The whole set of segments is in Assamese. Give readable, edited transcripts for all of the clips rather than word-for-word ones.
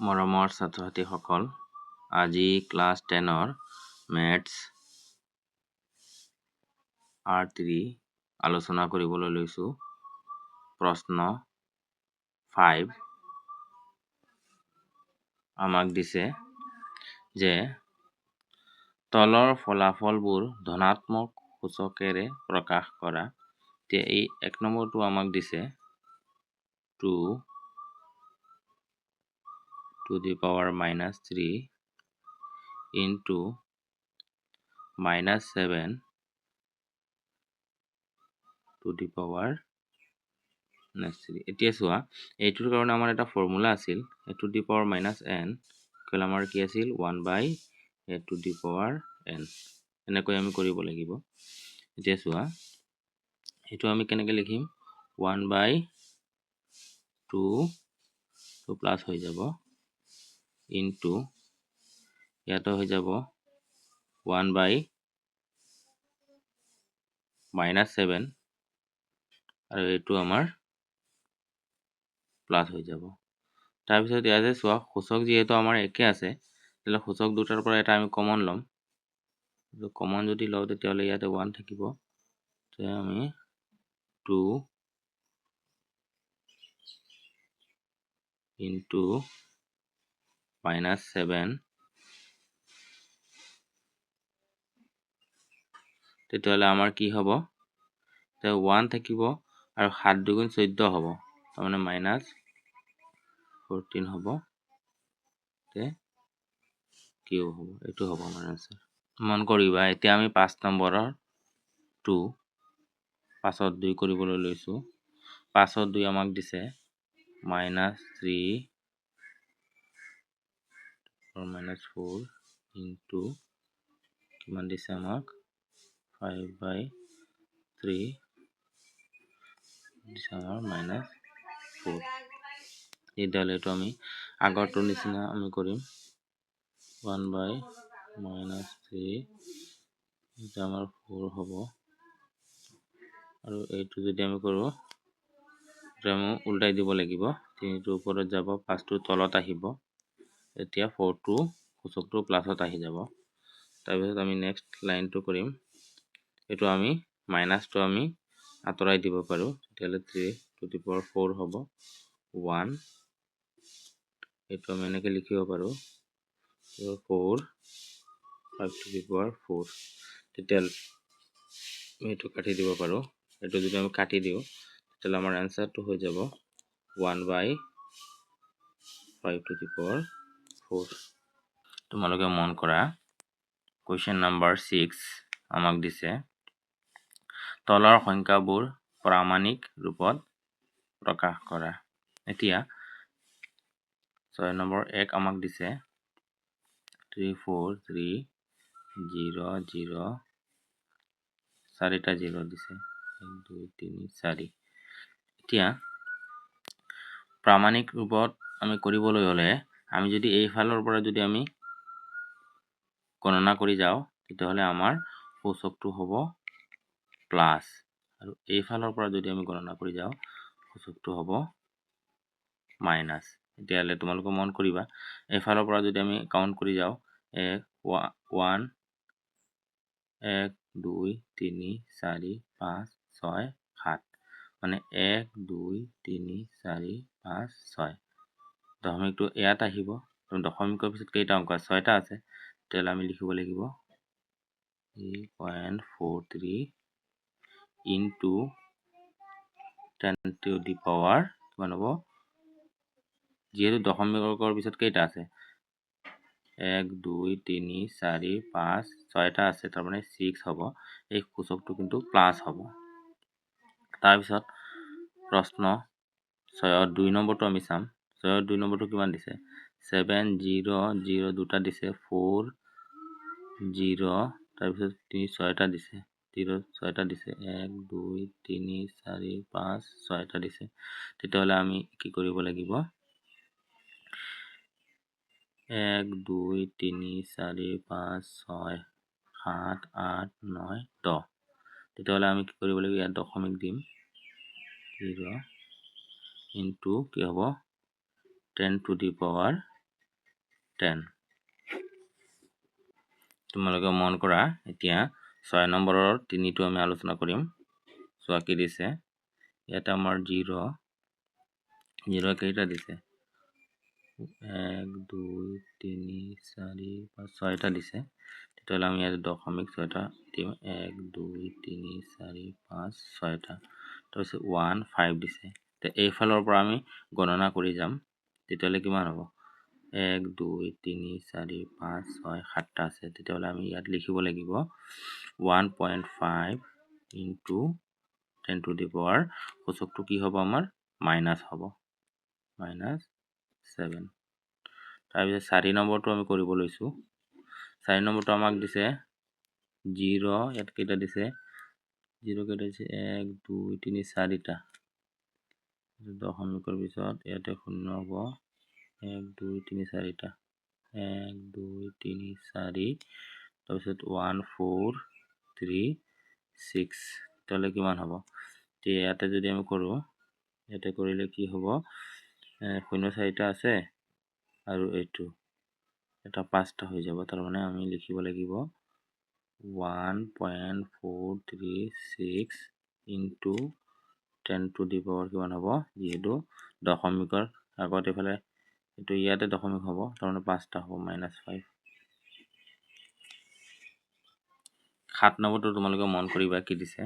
মৰমৰ ছাত্ৰ ছাত্ৰীসকল, আজি ক্লাছ 10ৰ মেথছ R3 আলোচনা কৰিবলৈ লৈছোঁ। প্ৰশ্ন 5 আমাক দিছে যে তলৰ ফলাফলবোৰ ধনাত্মক সূচকেৰে প্ৰকাশ কৰা। এতিয়া এই 1 নম্বৰটো আমাক দিছে 2 to the power minus 3 into minus 7 to the power minus 3। এতিয়া চোৱা, এইটোৰ কাৰণে আমাৰ এটা ফৰ্মুলা আছিল, a to the power minus n equal আমাৰ কি আছিল, 1 by a to the power n। এনেকৈ আমি কৰিব লাগিব। এতিয়া চোৱা, এইটো আমি কেনেকৈ লিখিম, 1 by 2 two plus হৈ যাব, ইনটু ইয়াতো হৈ যাব 1 বাই মাইনাছ 7, আৰু এইটো আমাৰ প্লাছ হৈ যাব। তাৰপিছত ইয়াতে চোৱা, সূচক যিহেতু আমাৰ একে আছে, তেতিয়াহ'লে সূচক দুটাৰ পৰা এটা আমি কমন ল'ম। কমন যদি লওঁ, তেতিয়াহ'লে ইয়াতে 1 থাকিব। তেতিয়া আমি 2 ইনটু মাইনাছ 7, তেতিয়াহ'লে আমাৰ কি হ'ব, 1 থাকিব আৰু 7 দুগুণ 14 হ'ব, তাৰমানে মাইনাছ 14 হ'ব, তে কিউ হ'ব। এইটো হ'ব আমাৰ এনচাৰ। মন কৰিবা, এতিয়া আমি 5 নম্বৰৰ 2, 5ত 2 কৰিবলৈ লৈছোঁ। 5ত 2 আমাক দিছে মাইনাছ 3 মাইনাছ 4 ইনটু কিমান দিছে আমাক, 5 বাই 3 দিছে আমাৰ মাইনাছ 4। তেতিয়াহ'লে এইটো আমি আগৰটোৰ নিচিনা আমি কৰিম, 1 বাই মাইনাছ 3, এইটো আমাৰ 4 হ'ব। আৰু এইটো যদি আমি কৰোঁ, এইটো আমি উল্টাই দিব লাগিব, 3টো ওপৰত যাব, 5টো তলত আহিব। এতিয়া 4টো সূচকটো প্লাছত আহি যাব। তাৰপিছত আমি নেক্সট লাইনটো কৰিম, এইটো আমি মাইনাছটো আমি আঁতৰাই দিব পাৰোঁ। তেতিয়াহ'লে 3 টু the power 4 হ'ব 1, এইটো আমি এনেকৈ লিখিব পাৰোঁ 4 5 টু the power 4। তেতিয়াহ'লে এইটো কাটি দিব পাৰোঁ। এইটো যদি আমি কাটি দিওঁ, তেতিয়াহ'লে আমাৰ এনচাৰটো হৈ যাব 1 বাই 5 টু the power 4। তোমালোকে মন কৰা, কুৱেশ্যন নাম্বাৰ 6 আমাক দিছে তলৰ সংখ্যাবোৰ প্ৰামাণিক ৰূপত প্ৰকাশ কৰা। এতিয়া 6 নম্বৰ 1 আমাক দিছে 3 4 3 0 0, চাৰিটা 0 দিছে, 1 2 3 4। এতিয়া প্ৰামাণিক ৰূপত আমি কৰিবলৈ হ'লে আমি যদি এইফালৰ পৰা যদি আমি গণনা কৰি যাওঁ, তেতিয়াহ'লে আমাৰ সূচকটো হ'ব প্লাছ, আৰু এইফালৰ পৰা যদি আমি গণনা কৰি যাওঁ, সূচকটো হ'ব মাইনাছ। তেতিয়াহ'লে তোমালোকে মন কৰিবা, এইফালৰ পৰা যদি আমি কাউণ্ট কৰি যাওঁ, 1 1 1 2 3 4 5 6 7, মানে 1 2 3 4 5 6, দশমিকটো ইয়াত আহিব। দশমিকৰ পিছত কেইটা অংক আছে, 6টা আছে। তেতিয়াহ'লে আমি লিখিব লাগিব 3.43 ইনটু 10 টু the power কিমান হ'ব, যিহেতু দশমিকৰ পিছত কেইটা আছে, 1 2 3 4 5 6টা আছে, তাৰমানে 6 হ'ব। এই সূচকটো কিন্তু প্লাছ হ'ব। তাৰপিছত প্ৰশ্ন 6ৰ 2 নম্বৰটো আমি চাম। 6ৰ 2 নম্বৰটো কিমান দিছে, 7 0 0 দুটা দিছে, 4 0, তাৰপিছত 3 6টা দিছে, 0 6টা দিছে, 1 2 3 4 5 6টা দিছে। তেতিয়াহ'লে আমি কি কৰিব লাগিব, 1 2 3 4 5 6 7 8 9 10। তেতিয়াহ'লে আমি কি কৰিব লাগিব, ইয়াত দশমিক দিম, 0 ইনটু কি হ'ব, 10 টু the power 10। তোমালোকে মন কৰা, এতিয়া 6 নম্বৰৰ 3টো আমি আলোচনা কৰিম। চোৱা কি দিছে, ইয়াতে আমাৰ 0 0 কেইটা দিছে, 1 2 3 4 5 6টা দিছে। তেতিয়াহ'লে আমি ইয়াতে দশমিক 6টা দিম, 1 2 3 4 5 6টা। তাৰপিছত 1 5 দিছে। এইফালৰ পৰা আমি গণনা কৰি যাম, তেতিয়াহ'লে কিমান হ'ব, 1 2 3 4 5 6 7টা আছে। তেতিয়াহ'লে আমি ইয়াত লিখিব লাগিব 1.5 ইনটু 10 টু the power সূচকটো কি হ'ব আমাৰ, মাইনাছ হ'ব, মাইনাছ 7। তাৰপিছত 4 নম্বৰটো আমি কৰিব লৈছোঁ। 4 নম্বৰটো আমাক দিছে 0, ইয়াত কেইটা দিছে, 0 কেইটা দিছে, 1 2 3 4টা। দশমিকৰ পিছত ইয়াতে শূন্য হ'ব, 1 2 3 4টা, 1 2 3 4, তাৰপিছত 1 4 3 6। তেতিয়াহ'লে কিমান হ'ব, এতিয়া ইয়াতে যদি আমি কৰোঁ, ইয়াতে কৰিলে কি হ'ব, শূন্য 4টা আছে আৰু এইটো এটা 5টা হৈ যাব। তাৰমানে আমি লিখিব লাগিব 1.436 ইনটু 10 টু the power কিমান হ'ব, যিহেতু দশমিকৰ আগত এইফালে এইটো ইয়াতে দশমিক হ'ব, তাৰমানে 5টা হ'ব, মাইনাছ 5। 7 নম্বৰটো তোমালোকে মন কৰিবা কি দিছে।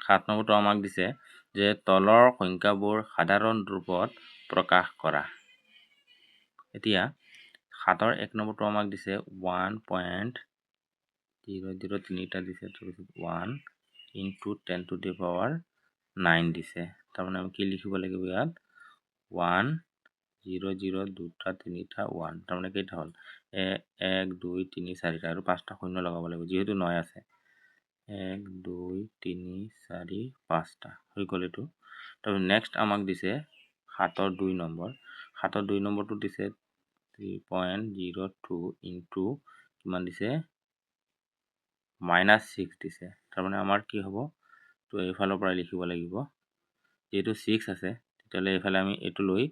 7 নম্বৰটো আমাক দিছে যে তলৰ সংখ্যাবোৰ সাধাৰণ ৰূপত প্ৰকাশ কৰা। এতিয়া 7ৰ 1 নম্বৰটো আমাক দিছে 1.00 3টা দিছে, তাৰপিছত 1 ইনটু 10 টু the power 9 দিছে। তাৰমানে আমি কি লিখিব লাগিব ইয়াত, 1 0 0 2টা 3টা 1, তাৰমানে কেইটা হ'ল, 1 2 3 4টা আৰু 5টা শূন্য লগাব লাগিব, যিহেতু 9 আছে। 1 2 3 4 5টা হৈ গ'ল এইটো। তাৰপিছত নেক্সট আমাক দিছে 7ৰ 2 নম্বৰ। 7ৰ 2 নম্বৰটো দিছে 3.02 ইনটু কিমান দিছে, মাইনাছ 6 দিছে। তাৰমানে আমাৰ কি হ'ব, তো এইফালৰ পৰা লিখিব লাগিব, যিহেতু 6 আছে তেতিয়াহ'লে এইফালে আমি এইটো লৈ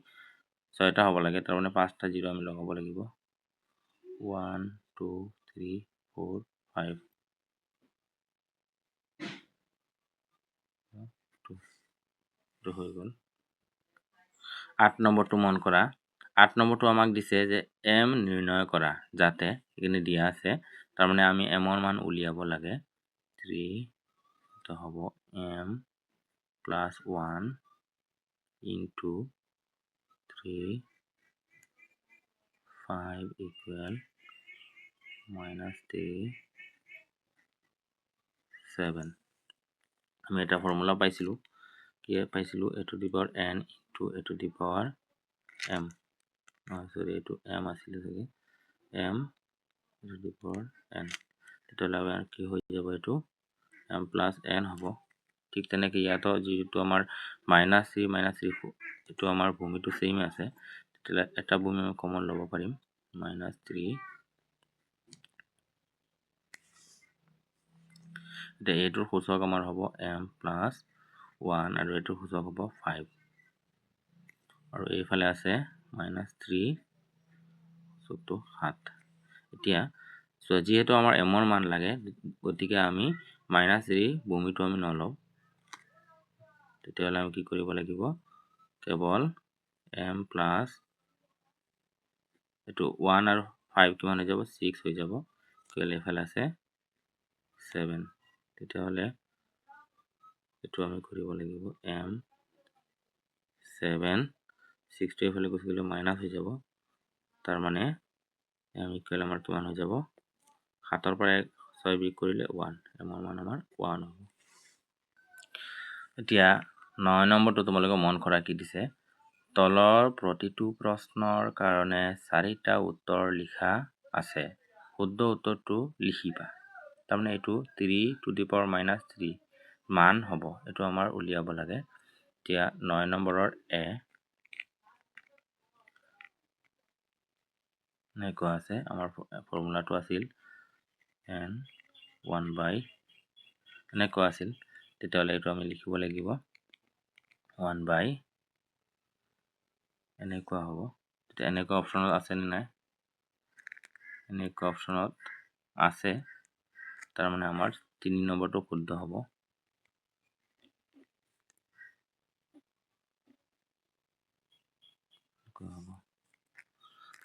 6টা হ'ব লাগে, তাৰমানে 5টা 0 আমি লগাব লাগিব, 1 2 3 4 5 2, এইটো হৈ গ'ল। 8 নম্বৰটো মন কৰা। 8 নম্বৰটো আমাক দিছে যে এম নিৰ্ণয় কৰা, যাতে এইখিনি দিয়া আছে, তাৰমানে আমি এমৰ মান উলিয়াব লাগে। 3 এইটো হ'ব M plus 1 into 3 5 equal minus 3 7। আমি এটা ফৰ্মুলা পাইছিলোঁ, কি পাইছিলোঁ, a to the power n into a to the power m, sorry এইটো এম আছিলে চাগে, m a to the power n। তেতিয়াহ'লে আমাৰ কি হৈ যাব, এইটো এম প্লাছ এন হ'ব। ঠিক তেনেকৈ ইয়াতো যিটো আমাৰ মাইনাছ থ্ৰী মাইনাছ থ্ৰী, এইটো আমাৰ ভূমিটো ছেইম আছে, তেতিয়াহ'লে এটা ভূমি আমি কমন ল'ব পাৰিম, মাইনাছ 3। এতিয়া এইটোৰ সূচক আমাৰ হ'ব এম প্লাছ 1 আৰু এইটোৰ সূচক হ'ব 5, আৰু এইফালে আছে মাইনাছ 3, সূচকটো 7। এতিয়া চোৱা, যিহেতু আমাৰ এমৰ মান লাগে, গতিকে আমি মাইনাছ 3 ভূমিটো আমি নলওঁ। তেতিয়াহ'লে আমি কি কৰিব লাগিব, কেৱল এম প্লাছ এইটো 1 আৰু 5 কিমান হৈ যাব, 6 হৈ যাব, কেৱল এইফালে আছে 7। তেতিয়াহ'লে এইটো আমি কৰিব লাগিব এম 7, 6টো এইফালে গুচি গ'লে মাইনাছ হৈ যাব, তাৰমানে এম ইকুৱেল আমাৰ কিমান হৈ যাব, 7ৰ পৰা 1 6 বিয়োগ কৰিলে 1, এমৰ মান আমাৰ 1 হ'ব। এতিয়া 9 নম্বৰটো তোমালোকে মন কৰা কি দিছে, তলৰ প্ৰতিটো প্ৰশ্নৰ কাৰণে 4টা উত্তৰ লিখা আছে, শুদ্ধ উত্তৰটো লিখিবা। তাৰমানে এইটো 3 টু the power minus 3 মান হ'ব, এইটো আমাৰ উলিয়াব লাগে। এতিয়া 9 নম্বৰৰ এ এনেকুৱা আছে, আমাৰ ফৰ্মুলাটো আছিল এন 1 বাই এনেকুৱা আছিল, তেতিয়াহ'লে এইটো আমি লিখিব লাগিব 1 বাই এনেকুৱা হ'ব। তেতিয়া এনেকুৱা অপশ্যনত আছেনে নাই? এনেকুৱা অপশ্যনত আছে, তাৰমানে আমাৰ 3 নম্বৰটো শুদ্ধ হ'ব।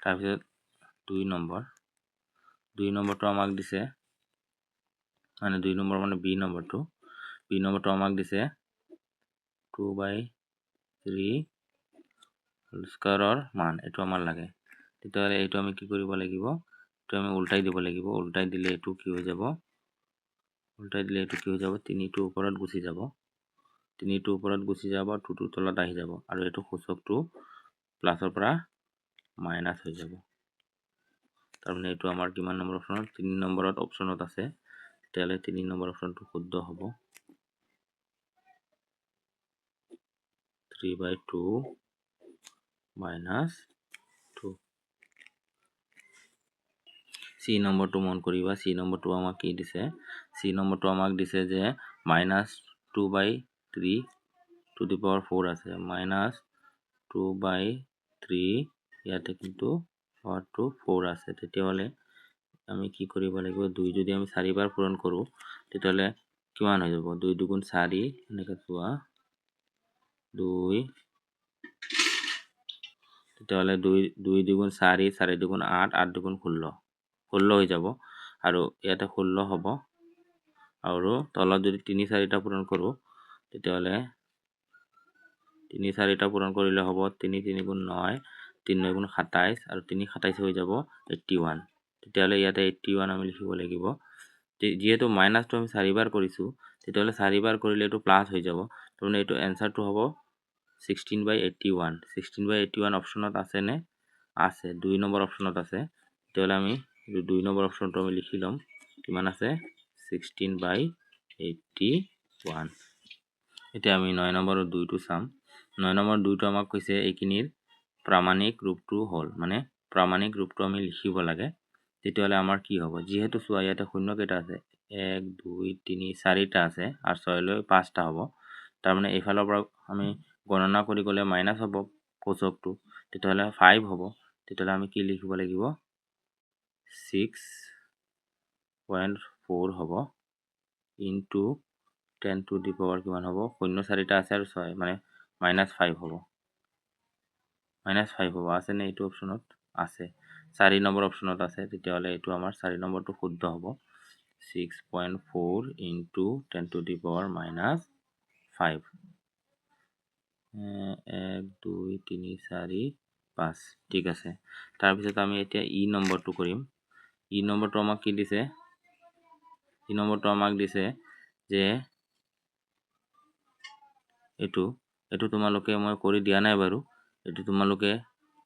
তাৰপিছত 2 নম্বৰ, 2 নম্বৰটো আমাক দিছে, মানে 2 নম্বৰ মানে বি নম্বৰটো, বি নম্বৰটো আমাক দিছে 2/3 হোল স্কোৱাৰৰ মান, এইটো আমাৰ লাগে। তেতিয়াহ'লে এইটো আমি কি কৰিব লাগিব? এইটো আমি উল্টাই দিব লাগিব। উল্টাই দিলে এইটো কি হৈ যাব? উল্টাই দিলে এইটো কি হৈ যাব? 3টো ওপৰত গুচি যাব, 3টো ওপৰত গুচি যাব, 2টো তলত আহি যাব, আৰু এইটো সূচকটো প্লাছৰ পৰা মাইনাছ হৈ যাব। তাৰমানে এইটো আমাৰ কিমান নম্বৰ অপশ্যনত? 3 নম্বৰত অপশ্যনত আছে। তেতিয়াহ'লে 3 নম্বৰ অপশ্যনটো শুদ্ধ হ'ব। 3/2 মাইনাছ 2। চি নম্বৰটো মন কৰিবা। চি নম্বৰটো আমাক কি দিছে? চি নম্বৰটো আমাক দিছে যে -2/3 টু the power 4 আছে, -2/3 ইয়াতে কিন্তু পাৱাৰটো 4 আছে। তেতিয়াহ'লে আমি কি কৰিব লাগিব? 2 যদি আমি 4বাৰ পূৰণ কৰোঁ তেতিয়াহ'লে কিমান হৈ যাব? 2 দুগুণ 4, এনেকৈ চোৱা 2, তেতিয়াহ'লে 2 দুগুণ 4, 4 দুগুণ 8, 8 দুগুণ 16, 16 হৈ যাব। আৰু ইয়াতে 16 হ'ব। আৰু তলত যদি 3 4টা পূৰণ কৰোঁ তেতিয়াহ'লে 3 4টা পূৰণ কৰিলে হ'ব 3 3 গুণ 9, 3 9 গুণ 27, আৰু 3 27 হৈ যাব 81। তেতিয়াহ'লে ইয়াতে 81 আমি লিখিব লাগিব। যিহেতু মাইনাছটো আমি 4বাৰ কৰিছোঁ, তেতিয়াহ'লে 4বাৰ কৰিলে এইটো প্লাছ হৈ যাব। তাৰমানে এইটো এনচাৰটো হ'ব 16/81। 16/81 অপশ্যনত আছেনে? আছে, 2 নম্বৰ অপশ্যনত আছে। তেতিয়াহ'লে আমি এইটো 2 নম্বৰ অপশ্যনটো আমি লিখি ল'ম। কিমান আছে? 16/81। এতিয়া আমি 9 নম্বৰৰ 2টো চাম। 9 নম্বৰ 2টো আমাক কৈছে এইখিনিৰ প্ৰামাণিক ৰূপটো হ'ল, মানে প্ৰামাণিক ৰূপটো আমি লিখিব লাগে। তেতিয়াহ'লে আমাৰ কি হ'ব? যিহেতু চোৱা ইয়াতে শূন্য কেইটা আছে? 1 2 3 4টা আছে, আৰু 6লৈ 5টা হ'ব। তাৰমানে এইফালৰ পৰা আমি গণনা কৰি গ'লে মাইনাছ হ'ব সূচকটো, তেতিয়াহ'লে 5 হ'ব। তেতিয়াহ'লে আমি কি লিখিব লাগিব? 6.4 হ'ব ইনটু 10 টু the power কিমান হ'ব? শূন্য 4টা আছে আৰু 6, মানে -5 হ'ব, -5 হ'ব। আছেনে এইটো অপশ্যনত? আছে, 4 নম্বৰ অপশ্যনত আছে। তেতিয়াহ'লে এইটো আমাৰ 4 নম্বৰটো শুদ্ধ হ'ব। 6.4 ইনটু 10 টু the power -5। 1 2 3 4 5, ঠিক আছে। তাৰপিছত আমি এতিয়া ই নম্বৰটো কৰিম। ই নম্বৰটো আমাক কি দিছে? ই নম্বৰটো আমাক দিছে যে এইটো তোমালোকে মই কৰি দিয়া নাই বাৰু, এইটো তোমালোকে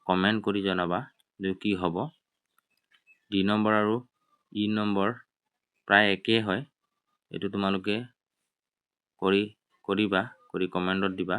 কমেণ্ট কৰি জনাবা যে কি হ'ব। ডি নম্বৰ আৰু ই নম্বৰ প্ৰায় একেই হয়, এইটো তোমালোকে কৰিবা, কৰি কমেণ্টত দিবা